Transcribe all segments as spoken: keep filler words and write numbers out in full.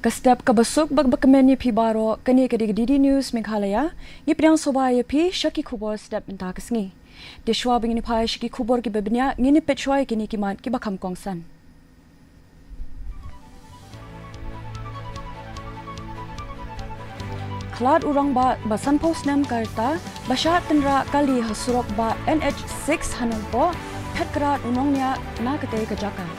Ka step kaba suk bad ba kmen ïa phi baroh, kane ka dei ka D D News Meghalaya. Ngi pdiang sngewbha ïa phi sha ki khubor step mynta ka sngi. Te shuwa ba ngin ïa phai sha ki khubor kiba bniah, ngin ïa peit shuwa ïa kine ki mat kiba kham kongsan. Khlad u rangbah ba sanphew snem ka rta ba shah tynrah kali ha surok bah N H six ha Nongpoh, phet krad u nongñiah na katei ka jaka.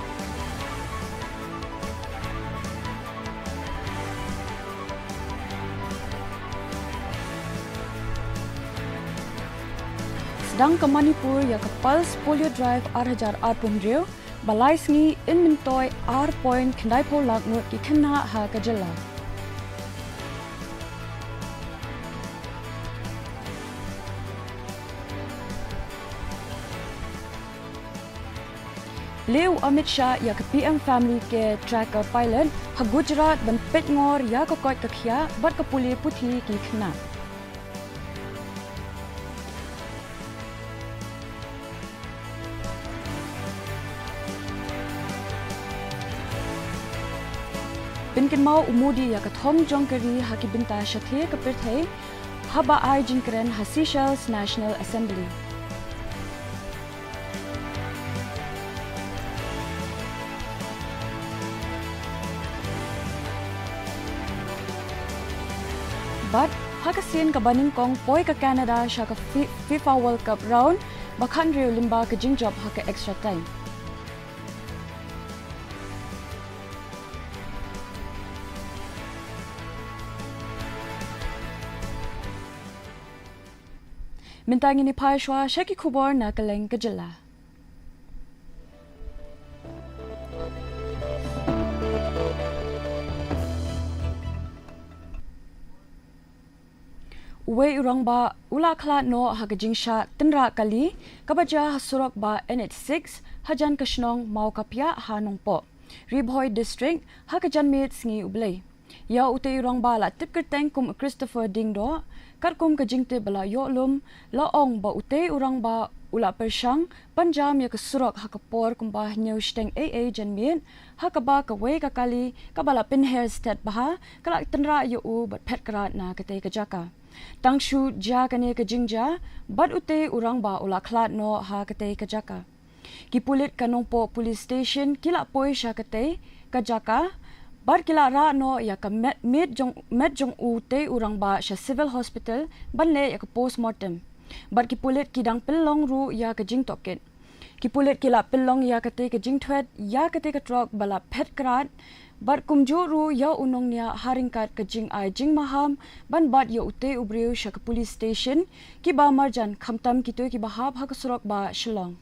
Sdang ka Manipur ïa ka Pulse Polio Drive ar hajar arphew hynriew, ba lai sngi yn myntoi ar point khyndai phew lak ngut ki khynnah ha ka jylla. Leh u Amit Shah ïa ka P M Family Care Tracker Pilot ha Gujarat ban peit ngor ïa ka koit ka khiah bad ka pule puthi ki khynnah. Pynkynmaw u Modi ïa ka thong jong ka ri ha ki bynta shathie ka pyrthei, haba ai jingkren ha Seychelles National Assembly. Bad ha ka sien kaba nyngkong poi ka Canada sha ka Fi-, FIFA World Cup round, ba khathynriew lyngba ka jingjop ha ka extra time. Mynta ngin ïa phai shuwa sha ki khubor na kylleng ka jylla. Uwei u rangbah u la khlad noh ha ka jingshah tynrah kali kaba jia ha surok bah N H six hajan ka shnong Mawkapiah ha Nongpoh, Ri Bhoi District, ha ka janmiet sngi U Blei. Ïa utei u rangbah la tip kyrteng kum u Christopher Diengdoh, katkum ka jingtip ba la ïoh lum, la ong ba utei u rangbah u la pyrshang ban jam ïa ka surok ha ka por kumba hynñiew shiteng eiei janmiet, ha kaba kawei ka kali kaba la pynher stet bha ka la tynrah ïa u bad phet krad na katei ka jaka. Tang shu jia kane ka jingjia bad utei u rangbah u la khlad noh ha katei ka jaka. Ki pulit ka Nongpoh Police Station ki la poi sha katei ka jaka bad ki la rah noh ïa ka met, met jong, met jong utei u rangbah sha Civil Hospital ban leh ïa ka postmortem. Bad ki pulit ki dang pynlong ruh ïa ka jingtohkit. Ki pulit ki la pynlong ïa katei ka jingthwet ïa katei ka trok ba la phet krad bad kumjuh ruh ïa u nongñiah ha ryngkat ka jingai jingmaham ban bat ïa utei u briew sha ka police station, kiba marjan khamtam kito kiba hap ha ka surok bah Shillong.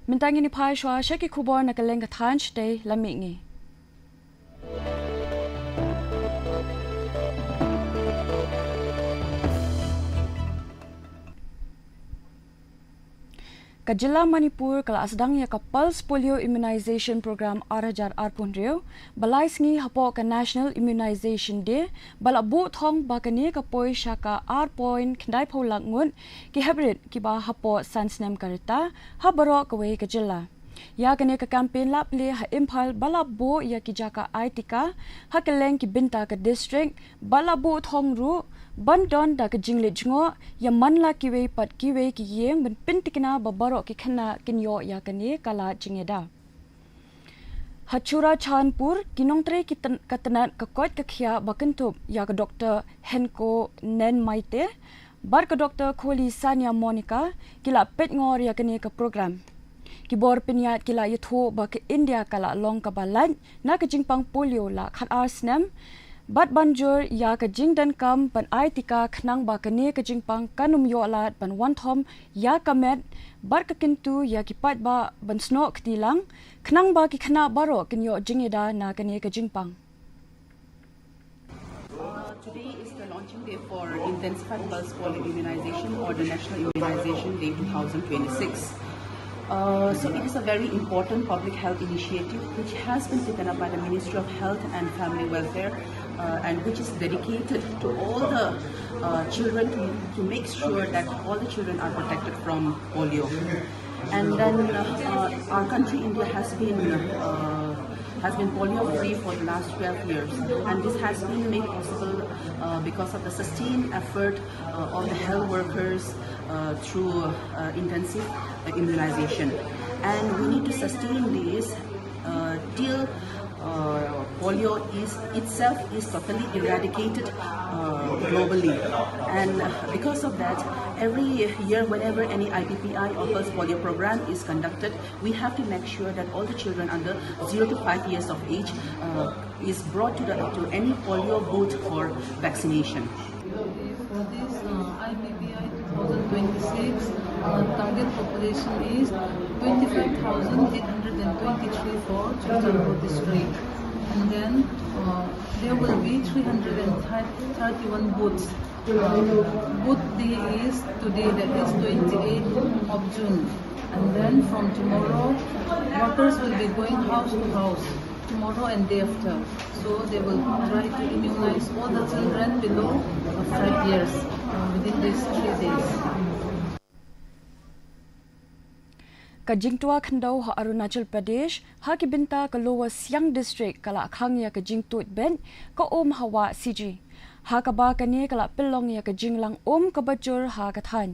Mynta ngin ïa phai shuwa sha ki khubor na kylleng ka thaiñ shatei, la mih ngi. Ka jylla Manipur ka la sdang ïa ka Pulse Polio Immunization Program ar hajar arphew hynriew, ba lai sngi hapoh ka National Immunization Day, ba la buh thong ba kane ka poi sha ka ar point khyndai phew lak ngut ki heprit kiba hapoh san snem ka rta ha baroh kawei ka jylla. Ïa kane ka campaign la plie ha Imphal ba la buh ïa ki jaka ai tika ha kylleng ki bynta ka district, ba la buh thong ruh ban don da ka jingleit jngoh ïa man la kiwei pat kiwei ki ïing ban pyntikna ba baroh ki khynnah kin ïoh ïa kane ka lad jingïada. Ha Churachandpur, ki nongtrei ki tyn-, ka tnat ka koit ka khiah ba kynthup ïa ka Doktor Henko Nen Maite bad ka Doktor Kholi Sania Monica ki la peit ngor ïa kane ka program. Ki bor pynïaid ki la ïathuh ba ka India ka la long kaba lait na ka jingpang polio la khatar snem, bad ban jur ïa ka jingdonkam ban ai tika khnang ba kane ka jingpang kan ym ïoh lad ban wanthom ïa ka met bad ka kyntu ïa ki paidbah ban snoh kti lang, khnang ba ki khynnah baroh kin ïoh jingïada na kane ka jingpang. Uh, today is the launching day for Intensified Pulse Polio Immunization, or the National Immunization Day two thousand twenty-six. Uh, so it is a very important public health initiative which has been taken up by the Ministry of Health and Family Welfare, uh, and which is dedicated to all the, uh, children to, to make sure that all the children are protected from polio. And then uh, our country, India, has been uh, has been polio free for the last twelve years, and this has been made possible uh, because of the sustained effort uh, of the health workers uh, through uh, intensive uh, immunization. And we need to sustain this uh, till uh, polio is itself is totally eradicated uh, globally. And uh, because of that, every year, whenever any I P P I or pulse polio program is conducted, we have to make sure that all the children under zero to five years of age uh, is brought to the to any polio booth for vaccination. For this uh, I P P I two thousand twenty-six, uh, target population is twenty-five thousand eight hundred twenty-three for Churachandpur district. And then uh, there will be three hundred thirty-one booths. Uh, booth day is today, that is twenty-eighth of June. And then from tomorrow, workers will be going house to house tomorrow and day after. So they will try to immunize all the children below uh, five years uh, within these three days. Ka jingtwa khyndew ha Arunachal Pradesh ha ki bynta ka Lower Siang District ka la khang ïa ka jingtuid beit ka um ha Wah Siji, ha kaba kane ka la pynlong ïa ka jinglang um kaba jur ha ka thaiñ.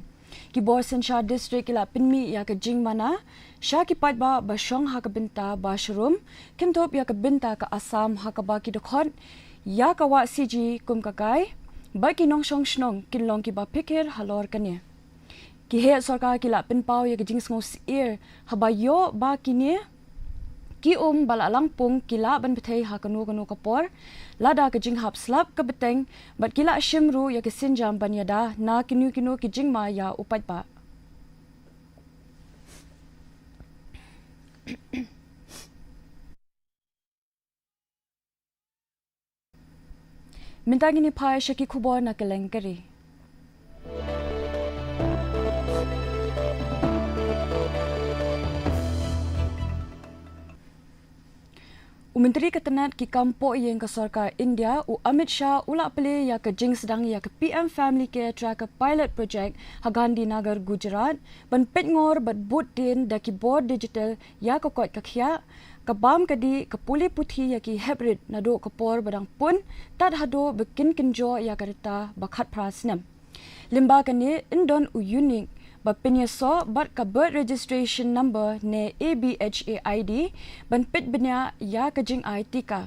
Ki bor synshar district ki la pynmih ïa ka jingmana sha ki paidbah ba shong ha ka bynta ba sharum, kynthup ïa ka bynta ka Assam, ha kaba ki dkhot ïa ka Wah Siji kum ka kai, bad ki nongshong shnong kin long kiba phikir halor kane. Ki heh sorkar ki la pynpaw ïa ka jingsngewsyier haba ïoh ba kine ki um ba la langpung ki lah ban bthei ha kano kano ka por lada ka jinghap slap ka bteng, bad ki la shim ruh ïa ka sienjam ban ïada na kino kino ki jingma ïa u paidbah. Mynta ngin ïa phai sha ki khubor na kylleng ka ri. U Myntri ka tnat ki kam pohïing ka sorkar India, u Amit Shah, u la plie ïa ka jingsdang ïa ka P M Family Care Tracker Pilot Project ha Gandhinagar, Gujarat, ban peit ngor bad bud dien da ki bor digital ïa ka koit ka khiah, ka bam ka dih, ka pule puthi ïa ki heprit naduh ka por ba dang pun tad haduh ba kin kynjoh ïa ka rta ba khatphra snem. Lyngba kane yn don u unit ba pynïasoh bad ka birth registration number ne A B H A I D ban peit bniah ïa ka jingai tika,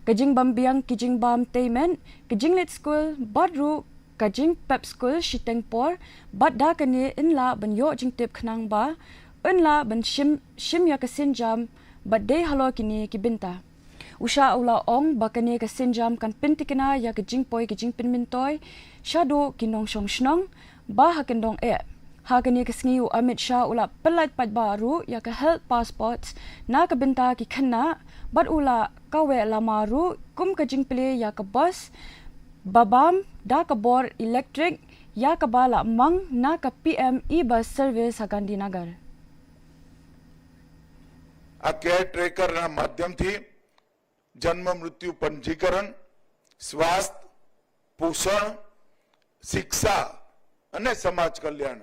ka jingbam biang ki jingbam tei met, ka jingleit skul bad ruh ka jingpep skul shiteng por, bad da kane yn lah ban ïoh jingtip khnang ba yn lah ban shim, shim ïa ka sienjam bad dei halor kine ki bynta. U Shah u la ong ba kane ka sienjam kan pyntikna ïa ka jingpoi ka jingpynmyntoi shaduh ki nongshong shnong ba ha kyndong eh. Ha kane ka sngi u Amit Shah u la pyllait paidbah ruh ïa ka health passports na ka bynta ki khynnah, bad u la kaweh lama ruh kum ka jingplie ïa ka bus ba bam da ka bor elektrik ïa kaba la mang na ka P M e-bus service ha Gandhinagar. આ care tracker ના માધ્યમથી જન્મ મૃત્યુ પંજીકરણ, સ્વાસ્થ્ય, પોષણ, શિક્ષા અને સમાજ કલ્યાણ,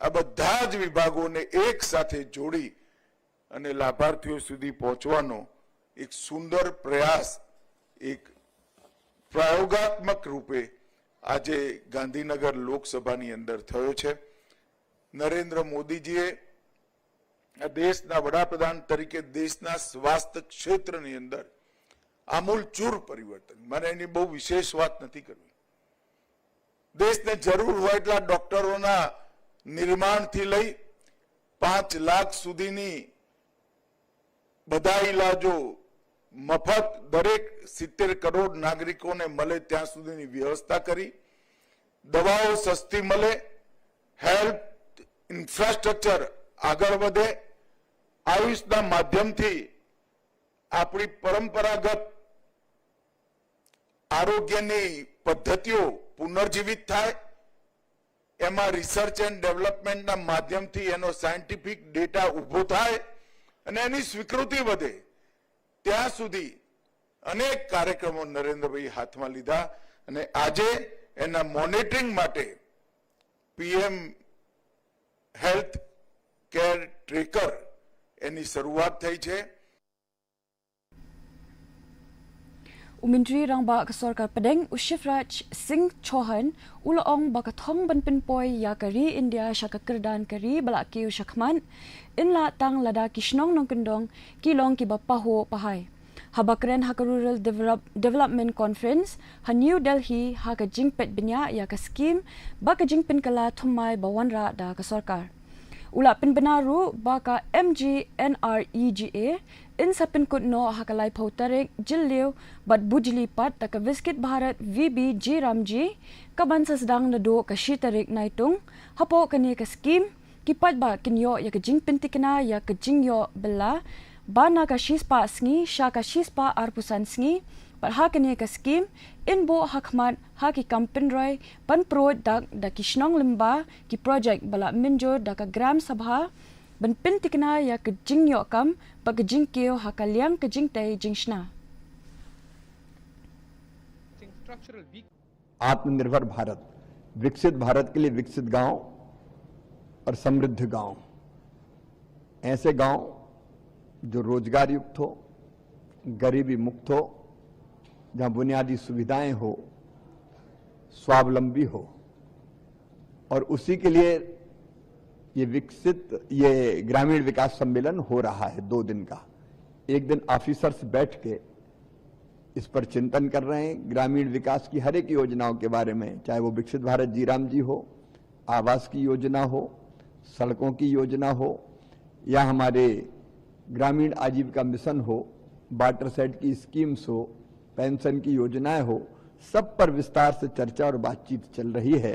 આ બધા જ વિભાગોને એક સાથે જોડી અને લાભાર્થીઓ સુધી પહોંચવાનો એક સુંદર પ્રયાસ, એક પ્રયોગાત્મક રૂપે આજે ગાંધીનગર લોકસભાની અંદર થયો છે. નરેન્દ્ર મોદીજીએ આ દેશના વડાપ્રધાન તરીકે દેશના સ્વાસ્થ્ય ક્ષેત્રની અંદર આમૂલચૂર પરિવર્તન, મારે એની બહુ વિશેષ વાત નથી કરવી. દેશને જરૂર હોય એટલા ડોક્ટરોના નિર્માણથી લઈ પાંચ લાખ સુધીની, બધા ઇલાજો મફત દરેક સિત્તેર કરોડ નાગરિકોને મળે ત્યાં સુધીની વ્યવસ્થા કરી, દવાઓ સસ્તી મળે, હેલ્થ ઇન્ફ્રાસ્ટ્રક્ચર આગળ વધે, આયુષના માધ્યમથી આપણી પરંપરાગત આરોગ્યની પદ્ધતિઓ પુનર્જીવિત થાય, એમાં રિસર્ચ એન્ડ ડેવલપમેન્ટના માધ્યમથી એનો સાયન્ટિફિક ડેટા ઊભો થાય અને એની સ્વીકૃતિ વધે, ત્યાં સુધી અનેક કાર્યક્રમો નરેન્દ્રભાઈ હાથમાં લીધા અને આજે એના મોનિટરિંગ માટે પીએમ હેલ્થ કેર ट्रेकर एनी शुरुआत થઈ છે. U Myntri Rangbah ka Sorkar Pdeng, u Shivraj Singh Chouhan, u la ong ba ka thong ban pynpoi ïa ka ri India sha ka kyrdan ka ri ba la kiew shakhmat, yn lah tang lada ki shnong nongkyndong ki long kiba pahuh pahai. Haba kren ha ka Rural Develop, Development Conference ha New Delhi ha ka jingpeit bniah ïa ka skim bad ka jingpynkylla thymmai ba wanrah da ka sorkar, u la pynbna ruh ba ka M G N R E G A yn sa pynkut noh ha ka laiphew tarik Jylliew bad Bujli pat da ka Viksit Bharat V B G RAM G, ka ban sa sdang naduh ka shi tarik Naitung. Hapoh kane ka skim, ki paidbah kin ïoh ïa ka jingpyntikna ïa ka jingïoh bylla ba na ka shispah sngi sha ka shispah arphew san sngi. Bad ha kane ka skim, yn buh ha khmat ha ki kam pynroi ban pynroi dak da ki shnong lyngba ki projek ba la mynjur da ka Gram Sabha ban pyntikna ïa ka jingïoh kam bad ka jingkiew ha ka liang ka jingtei jingshna. आत्मनिर्भर भारत, विकसित भारत के लिए विकसित गांव और समृद्ध गांव, ऐसे गांव जो रोजगार युक्त हो, गरीबी मुक्त हो, जहां बुनियादी सुविधाएं हो, स्वावलंबी हो। और उसी के लिए ये विकसित, ये ग्रामीण विकास सम्मेलन हो रहा है दो दिन का। एक दिन ऑफिसर्स बैठ के इस पर चिंतन कर रहे हैं। ग्रामीण विकास की हर एक योजनाओं के बारे में, चाहे वो विकसित भारत जी राम जी हो, आवास की योजना हो, सड़कों की योजना हो, या हमारे ग्रामीण आजीविका मिशन हो, वाटर सेट की स्कीम्स हो, पेंशन की योजनाएं हो, सब पर विस्तार से चर्चा और बातचीत चल रही है।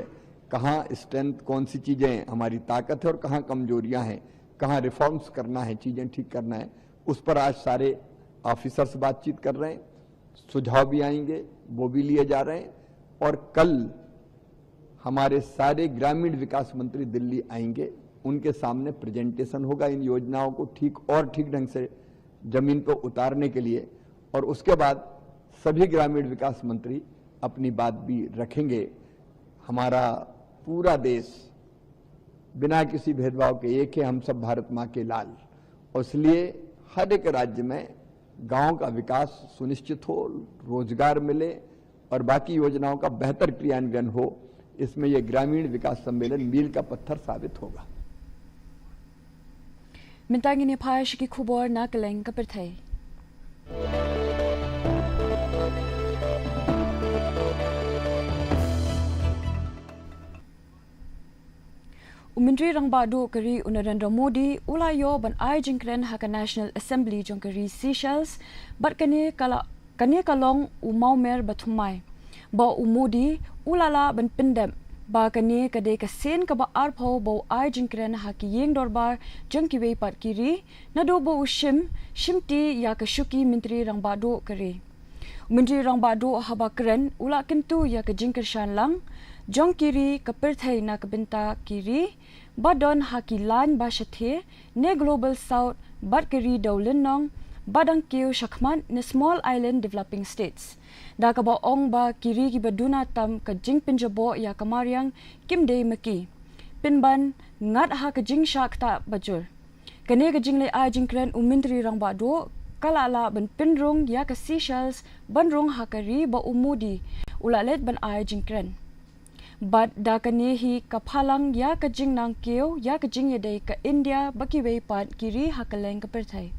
कहाँ स्ट्रेंथ, कौन सी चीज़ें हमारी ताकत है और कहाँ कमजोरियां हैं, कहाँ रिफॉर्म्स करना है, चीज़ें ठीक करना है, उस पर आज सारे ऑफिसर्स बातचीत कर रहे हैं। सुझाव भी आएंगे, वो भी लिए जा रहे हैं। और कल हमारे सारे ग्रामीण विकास मंत्री दिल्ली आएंगे, उनके सामने प्रेजेंटेशन होगा इन योजनाओं को ठीक और ठीक ढंग से जमीन पर उतारने के लिए। और उसके बाद सभी ग्रामीण विकास मंत्री अपनी बात भी रखेंगे। हमारा पूरा देश बिना किसी भेदभाव के एक है, हम सब भारत माँ के लाल। और इसलिए हर एक राज्य में गांव का विकास सुनिश्चित हो, रोजगार मिले और बाकी योजनाओं का बेहतर क्रियान्वयन हो, इसमें ये ग्रामीण विकास सम्मेलन मील का पत्थर साबित होगा। Mynta ngin ïa phai sha ki khubor na kylleng ka pyrthei. U Myntri Rangbah Duh ka ri u Narendra Modi u la ïoh ban ai jingkren ha ka National Assembly jong ka ri Seychelles, bad kane ka la, kane ka long u mawmer ba thymmai ba u Modi u la lah ban pyndep ba kane ka dei ka sien kaba arphew ba u ai jingkren ha ki ïing dorbar jong kiwei pat ki ri naduh ba u shim shimti ïa ka shuki Myntri Rangbah Duh ka ri. U Myntri Rangbah Duh haba kren u la kyntu ïa ka jingkyrshan lang jong ki ri ka pyrthei na ka bynta ki ri ba don ha ki lain ba shathie ne Global South bad ki ri dewlynnong ba dang kiew shakhmat ne Small Island Developing States, da kaba ong ba ki ri kiba duna tam ka jingpynjaboh ïa ka mariang kim dei ma ki. Pynban ngat ha ka jingshah ktah bajur. Kane ka jingleit ai jingkren u Myntri Rangbah Duh ka la lah ban pynrung ïa ka Seychelles ban rung ha ka ri ba u Modi u la leit ban ai jingkren. Bad da kane hi ka phalang ïa ka jingnang kiew ïa ka jingïadei ka India bad kiwei pat ki ri ha kylleng ka pyrthei.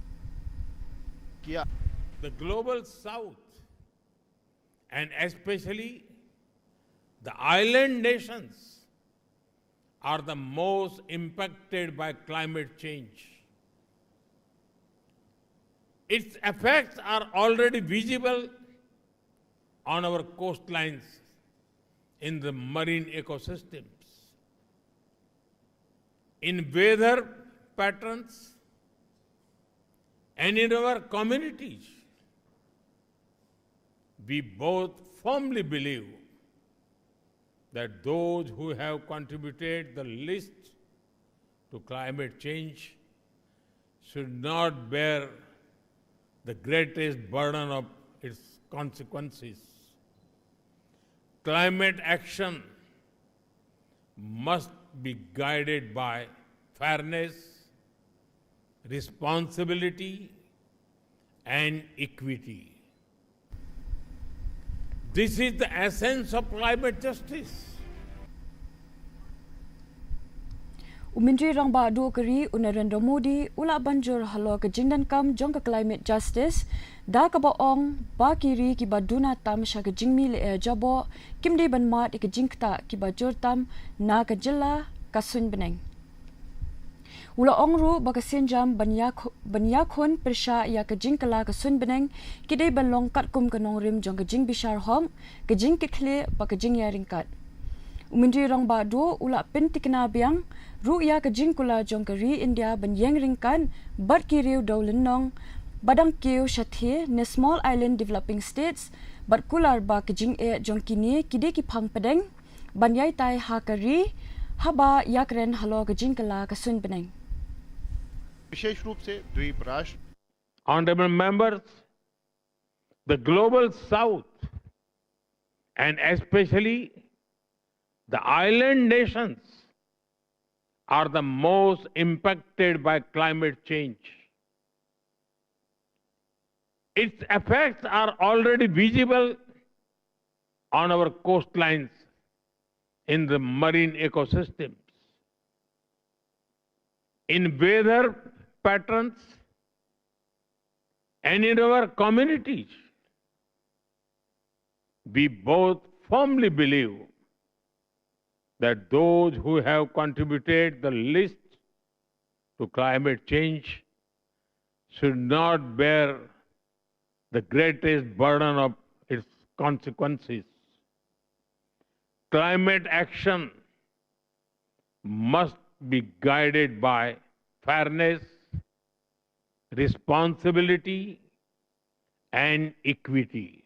The Global South, and especially the island nations, are the most impacted by climate change. Its effects are already visible on our coastlines, in the marine ecosystems, in weather patterns, and in our communities. We both firmly believe that those who have contributed the least to climate change should not bear the greatest burden of its consequences. Climate action must be guided by fairness, responsibility and equity. This is the essence of climate justice. U Myntri Rangbah Duh ka ri u Narendra Modi u la ban jur halor ka jingdonkam jong ka climate justice, da kaba ong ba ki ri kiba duna tam sha ka jingmih lyer jaboh kim dei ban mad ïa ka jingktah kiba jur tam na ka jylla ka suiñ bneng. U la ong ruh ba ka sienjam ban ïa khu-, ban ïakhun pyrshah ïa ka jingkylla ka suiñ bneng ki dei ban long katkum ka nongrim jong ka jingbishar hok, ka jingkitkhlieh bad ka jingïaryngkat. U Myntri Rangbah Duh u la pyntikna biang ruh ïa ka jingkular jong ka ri India ban ïeng ryngkat bad ki riew dewlynnong ba dang kiew shathie ne Small Island Developing States, bad kular ba ka jingeh jong kine ki dei ki phang pdeng ban ïai tai ha ka ri haba ïakren halor ka jingkylla ka suiñ bneng. विशेष रूप से द्वीप राष्ट्र Honorable members, the global south and especially the island nations are the most impacted by climate change. Its effects are already visible on our coastlines, in the marine ecosystems, in weather patterns, and in our communities. We both firmly believe that those who have contributed the least to climate change should not bear the greatest burden of its consequences. Climate action must be guided by fairness, responsibility, and equity.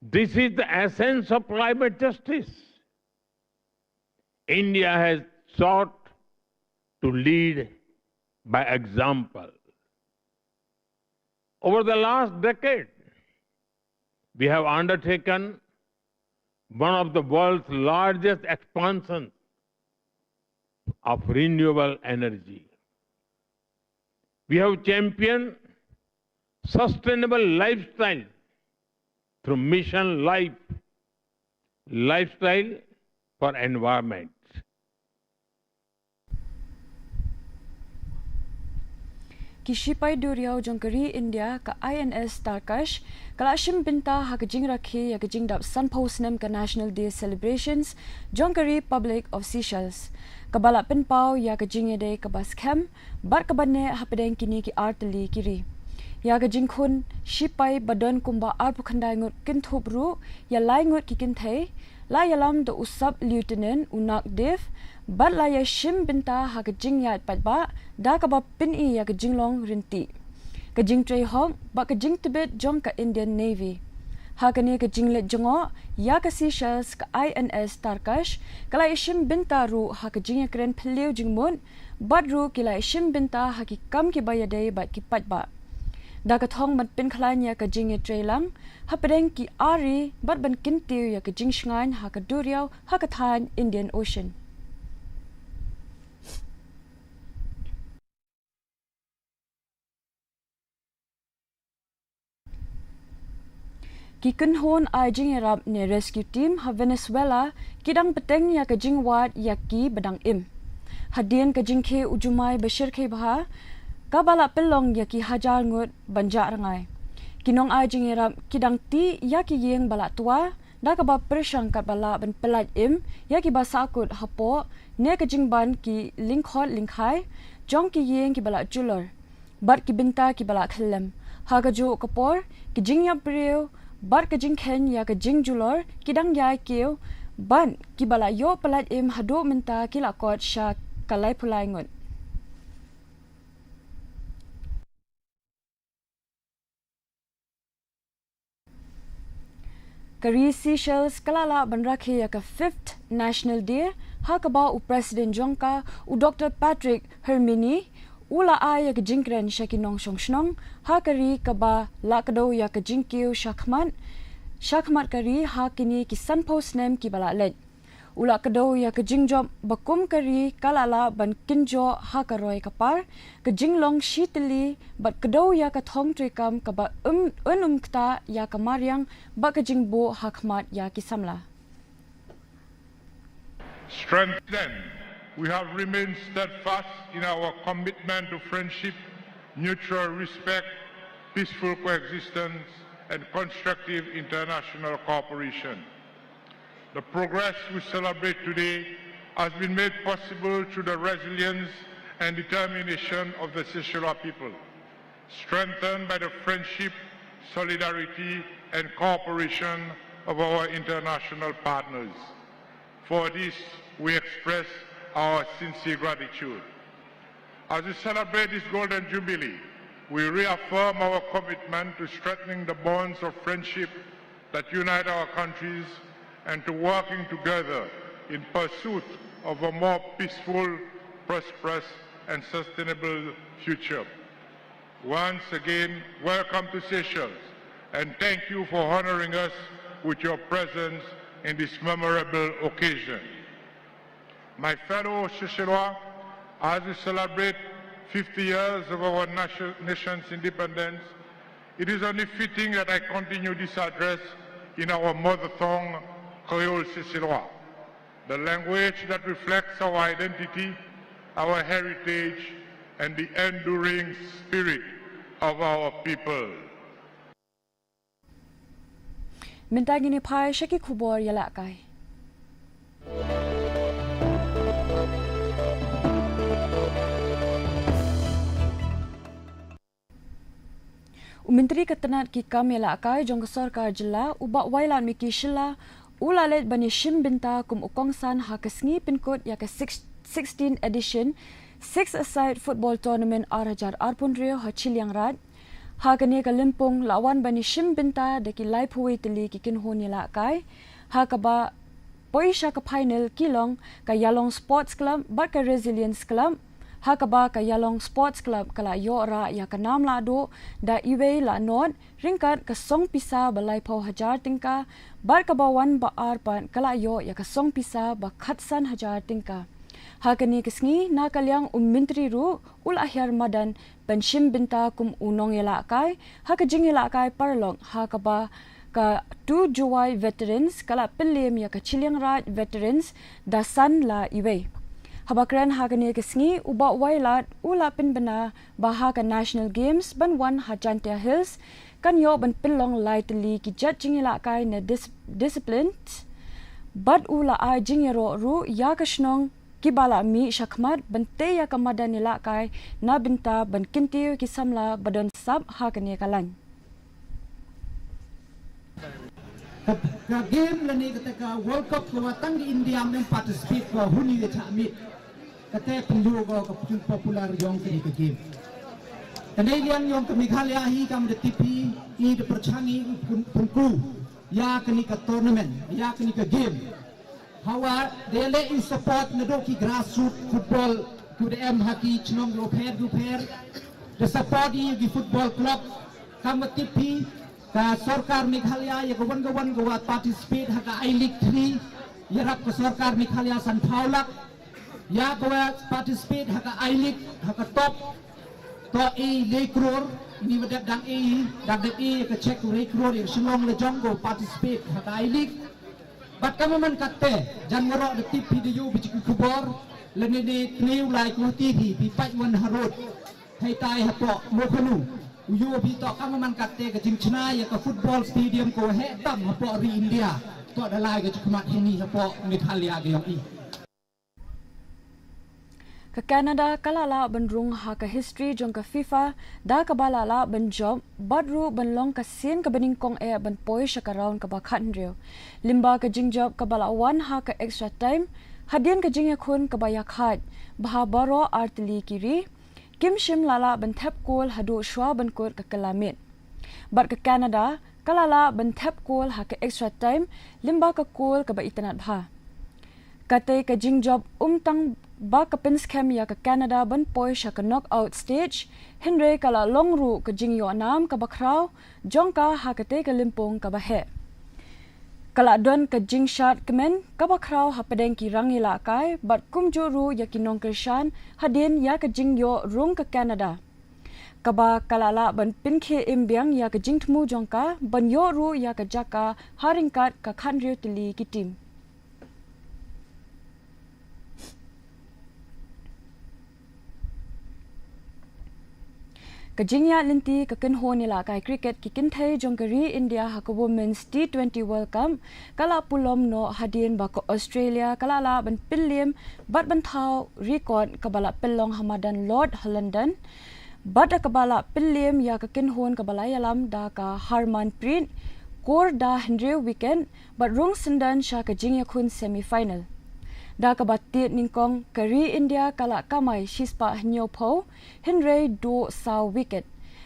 This is the essence of climate justice. India has sought to lead by example. Over the last decade, we have undertaken one of the world's largest expansions of renewable energy. We have championed sustainable lifestyle through Mission Life, Lifestyle for Environment. Ki shipai duriaw jong ka ri India ka I N S Tarkash ka la shim bynta ha ka jingrakhe ïa ka jingdap sanphew snem ka National Day Celebrations jong ka Republic of Seychelles, kaba la pynpaw ïa ka jingïadei kaba skhem bad kaba neh hapdeng kine ki artylli ki ri. Ïa ka jingkhun shipai ba don kumba arphew khyndai ngut kynthup ruh ïa lai ngut ki kynthei, la ïalam da u Sub Lieutenant u Nagdev, bad la ïashim bynta ha ka jingïaid paidbah da kaba pyni ïa ka jinglong ryntih, ka jingtrei hok bad ka jingtbit jong ka Indian Navy. Ha kane ka jingleit jngoh ïa ka Seychelles, ka I N S Tarkash ka la ïashim bynta ruh ha ka jingïakren phylliew jingmut, bad ruh ki la ïashim bynta ha ki kam kiba ïadei bad ki paidbah, da ka thong ban pynkhlaiñ ïa ka jingïatreilang hapdeng ki ar ri bad ban kyntiew ïa ka jingshngaiñ ha ka duriaw ha ka thaiñ Indian Ocean. Ki kynhun ai jingïarap ne rescue team ha Venezuela ki dang bteng ïa ka jingwad ïa ki ba dang im. Hadien ka jingkhie u jumai ba shyrkhei bha, kaba la pynlong ïa ki hajar ngut ban jah rngai, ki nong ai jingïarap ki dang tih ïa ki ïing ba la twa da kaba pyrshang katba lah ban pyllait im ïa kiba sahkut hapoh ne ka jingban ki lyngkhot lyngkhai jong ki ïing kiba la julor bad ki bynta kiba la khyllem. Ha kajuh ka por, ki jingïap briew bad ka jingkheiñ ïa ka jingjulor ki dang ïai kiew, bad kiba la ïoh pyllait im haduh mynta ki la kot sha ka laiphew lai ngut. Ka ri Seychelles ka la lah ban rakhe ïa ka Fifth National Day, ha kaba u President jong ka, u Doktor Patrick Herminie, u la ai ïa ka jingkren sha ki nongshong shnong ha ka ri, kaba la kdew ïa ka jingkiew shakhmat shakhmat ka ri ha kine ki sanphew snem kiba la leit. U la kdew ïa ka jingjop ba kum ka ri ka la lah ban kynjoh ha ka roi ka par, ka jinglong shi tylli bad kdew ïa ka thong treikam kaba um, un um ktah ïa ka mariang bad ka jingbuh ha khmat ïa ki samla. Strengthened, we have remained steadfast in our commitment to friendship, mutual respect, peaceful coexistence, and constructive international cooperation. The progress we celebrate today has been made possible through the resilience and determination of the Seychellois people, strengthened by the friendship, solidarity, and cooperation of our international partners. For this, we express our sincere gratitude. As we celebrate this Golden Jubilee, we reaffirm our commitment to strengthening the bonds of friendship that unite our countries and to working together in pursuit of a more peaceful, prosperous, and sustainable future. Once again, welcome to Seychelles, and thank you for honoring us with your presence in this memorable occasion. My fellow Seychellois, as we celebrate fifty years of our nation- nation's independence, it is only fitting that I continue this address in our mother tongue, Creole Seychellois, the language that reflects our identity, our heritage, and the enduring spirit of our people. Mynta ngin ïa phai sha ki khubor ïalehkai. U Myntri ka tnat ki kam ïalehkai jong ka sorkar jylla, u Bah Wailadmiki Shylla, u la leit ban ïashim bynta kum u kongsan ha ka sngi pynkut ïa ka six- sixteen edition Six-a-side Football Tournament ar hajar arphew hynriew ha Chilliangraij. Ha kane ka lympung la wan ban ïashim bynta da ki laiphew wei tylli ki kynhun ïalehkai. Ha kaba poi sha ka final ki long ka Ïalong Sports Club bad ka Resilience Club. Ha kaba ka Ïalong Sports Club ka la ïoh rah ïa ka nam lahduh da iwei la nod ryngkat ka song pisa ba laiphew hajar tyngka, bad kaba wan ba ar pat ka la ïoh ïa ka song pisa ba khatsan hajar tyngka. Ha kane ka sngi na ka liang u Myntri ruh u la hiar madan ban shim bynta kum u nongïalehkai ha ka jingïalehkai paralok, ha kaba ka Two Jowai Veterans ka la pynlem ïa ka Chilliangraij Veterans da san la iwei. Haba kren ha kane ka sngi, u Bah Wailad u la pynbna ba ha ka National Games ban wan ha Jaintia Hills kan ïoh ban pynlong lai tylli ki jait jingïalehkai ne dis- disciplines, bad u la ai jingïaroh ruh ïa ka shnong kiba la mih shakhmat ban tei ïa ka madan ïalehkai na bynta ban kyntiew ki samla ba don sap ha kane ka lain. Ka, ka game lane kata ka World Cup ka wa tang ka India mem participate ka huni ka chah mit. Kata pynlong ka ka popular ïong kani ka game. Kane liang ïong ka Meghalaya hi kam da tipi i da perchangi pun pun ku ïa kani ka tournament ïa kani ka game. Hawa de leh in support naduh ki grassroots football, ki da em ha ki chnong dupher dupher. Da support ïa ki football club. Kam da tipi ka sorkar Meghalaya ïa ka wan ka wan ka wa participate ha ka I-League three, ïarap ka sorkar Meghalaya sanphew lak. Ïa ka wa participate ha ka I-League ha ka top, to e lai klur. Ni wa dep dang e, dang dep e ïa ka cheque lai klur ïa ka Shillong la jong ka wa participate ha ka I-League. Bad kam man katte, jan waroh da tip phi da ïoh bad ki khubor, lane ne tniew lai ko ti phi, phi pait wan harud. Hei tai hapoh Mokhanu, u ïoh bhi to kam man katte ka jingchna ïa ka football stadium ko heh tam hapoh ri India. To da lai ka jingkhmat hini hapoh Meghalaya ka ïong i. Ka Canada ka la lah ban rung ha ka history jong ka FIFA da kaba la lah ban jop bad ruh ban long ka sien kaba nyngkong eh ban poi sha ka round kaba khathynriew. Lyngba ka jingjop kaba la wan ha ka extra time, hadien ka jingïakhun kaba ïakhaid bha baroh artylli ki ri, kim shym la lah ban thep kol haduh shuwa ban kut ka kylla miet. Bad ka Canada ka la lah ban thep kol ha ka extra time lyngba ka kol kaba itynnad bha. Katei ka jingjop um tang ba ka pynskhem ïa ka Canada ban poi sha ka knockout stage, hynrei ka la long ruh ka jingïohnam kaba khraw jong ka ha katei ka lympung kaba heh. Ka la don ka jingshad kmen kaba khraw hapdeng ki rang ïalehkai bad kumjuh ruh ïa ki nongkyrshan hadien ïa ka jingïoh rung ka Canada, kaba ka la lah ban pynkhie im biang ïa ka jingthmu jong ka ban ïoh ruh ïa ka jaka ha ryngkat ka khathynriew tylli ki team. Ka jingïaid lynti ka kynhun ïalehkai cricket ki kynthei jong ka ri India ha ka Women's T twenty World Cup ka la pulom noh hadien ba ka Australia ka la lah ban pynliem bad ban thaw record kaba la pynlong ha madan Lord ha London. Bad da kaba la pynliem ïa ka kynhun kaba la ïalam da ka Harmanpreet Kaur da hynriew wicket bad rung syndon sha ka jingïakhun semi final. Da kaba tied nyngkong ka ri India ka la kamai shispah hynñiewphew, hynrei duh saw wicket,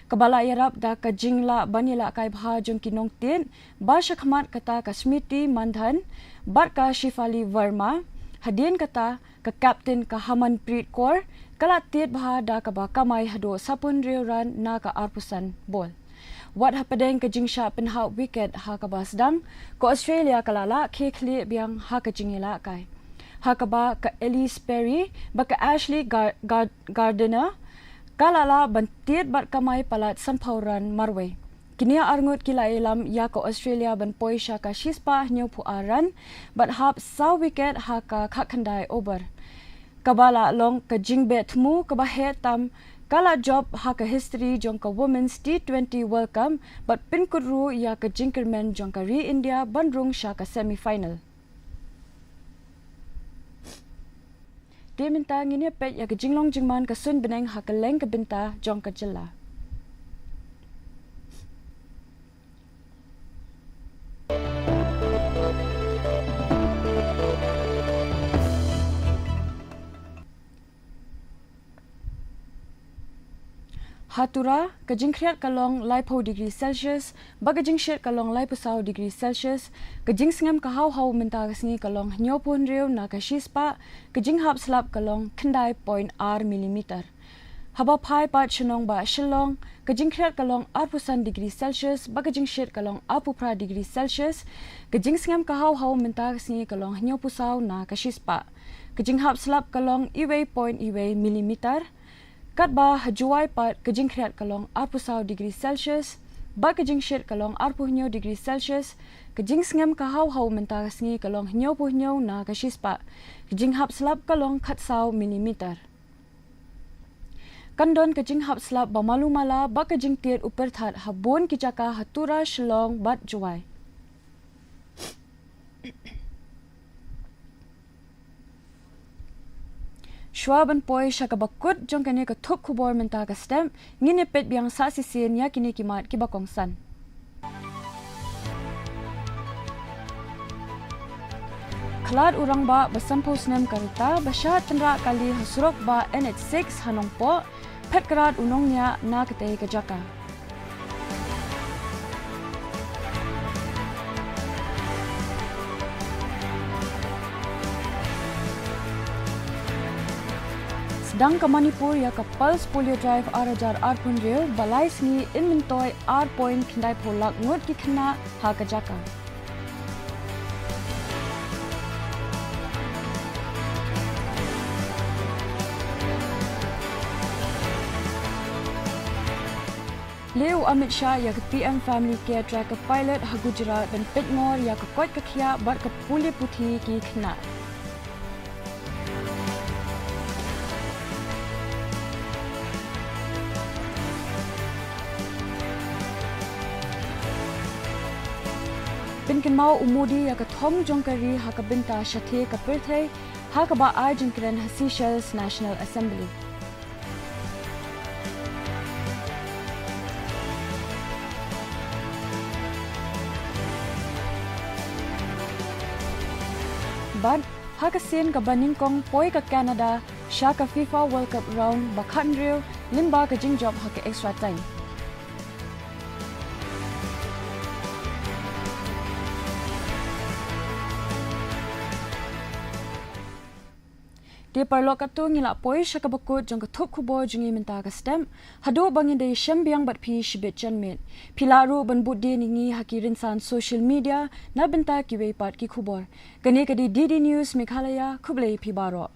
kaba la ïarap da ka jinglah ban ïalehkai bha jong ki nongtied ba shakhmat kata ka Smriti Mandhana bad ka Shafali Verma. Hadien kata ka captain ka Harmanpreet Kaur ka la tied bha da kaba kamai haduh saphew hynriew run na ka arphew san bol. Wat hapdeng ka jingshah pynhap wicket ha kaba sdang, ka Australia ka la lah khie khlieh biang ha ka jingïalehkai, ha kaba ka Ellyse Perry bad ka Ashley Gar- Gar- Gardner ka la lah ban tied bad kamai palat sanphew run marwei. Kine arngut ki la ïalam ïa ka Australia ban poi sha ka shispah hynñiewphew ar run bad hap saw wicket ha ka khatkhyndai over, kaba la long ka jingbeh thmu kaba heh tam, ka la jop ha ka history jong ka Women's T twenty World Cup bad pynkut ruh ïa ka jingkyrmen jong ka ri India ban rung sha ka semi final. Te mynta ngin ïa peit ïa ka jinglong jingman ka suiñ bneng ha kylleng ka bynta jong ka jylla. Ha Tura, ka jingkhriat ka long laiphew degree Celsius, bad ka jingshit ka long laiphew saw degree Celsius, ka jingsngem ka haw haw mynta ka sngi ka long hynñiewphew hynriew na ka shispah, ka jinghap slap ka long khyndai point ar millimeter. Haba phai pat sha nongbah Shillong, ka jingkhriat ka long arphew san degree Celsius, bad ka jingshit ka long arphew phra degree Celsius, ka jingsngem ka haw haw mynta ka sngi ka long hynñiewphew saw na ka shispah, ka jinghap slap ka long uwei point uwei millimeter. Katba ha Jowai pat ka jingkhriat ka long arphew saw degree Celsius, bad ka jingshit ka long arphew hynñiew degree Celsius, ka jingsngem ka haw haw mynta ka sngi ka long hynñiewphew hynñiew na ka shispah, ka jinghap slap ka long khatsaw millimeter. Kan don ka jinghap slap ba malu mala bad ka jingtied u pyrthat ha bun ki jaka ha Tura, Shillong bad Jowai. Shuwa ban poi sha kaba kut jong kane ka thup khubor mynta ka step, ngin ïa peit biang sa shisien ïa kine ki mat kiba kongsan. Khlad u rangbah ba sanphew snem ka rta ba shah tynrah kali ha surok bah N H six ha Nongpoh, phet krad u nongñiah na katei ka jaka. Sdang ka Manipur ïa ka Pulse Polio Drive ar hajar arphew hynriew ba lai sngi, in myntoi ar point khyndaiphew lak ngut ki khynnah ha ka jaka. Leh u Amit Shah ïa ka P M Family Care Tracker Pilot ha Gujarat ban peit ngor ïa ka koit ka khiah bad ka pule puthi ki khynnah. Pynkynmaw u Modi ïa ka thong jong ka ri ha ka bynta shathie ka pyrthei, ha kaba ai jingkren ha Seychelles National Assembly. Bad ha ka sien kaba nyngkong poi ka Canada sha ka FIFA World Cup round ba khathynriew lyngba ka jingjop ha ka extra time. Te paralok, katto ngi la poi sha kaba kut jong ka thup khubor jong ngi mynta ka step. Haduh ba ngin da ïashem biang bad phi shibit janmiet, phi lah ruh ban bud dien ïa ngi ha ki rynsan social media na bynta kiwei pat ki khubor. Kane ka dei D D News Meghalaya, khublei phi baroh.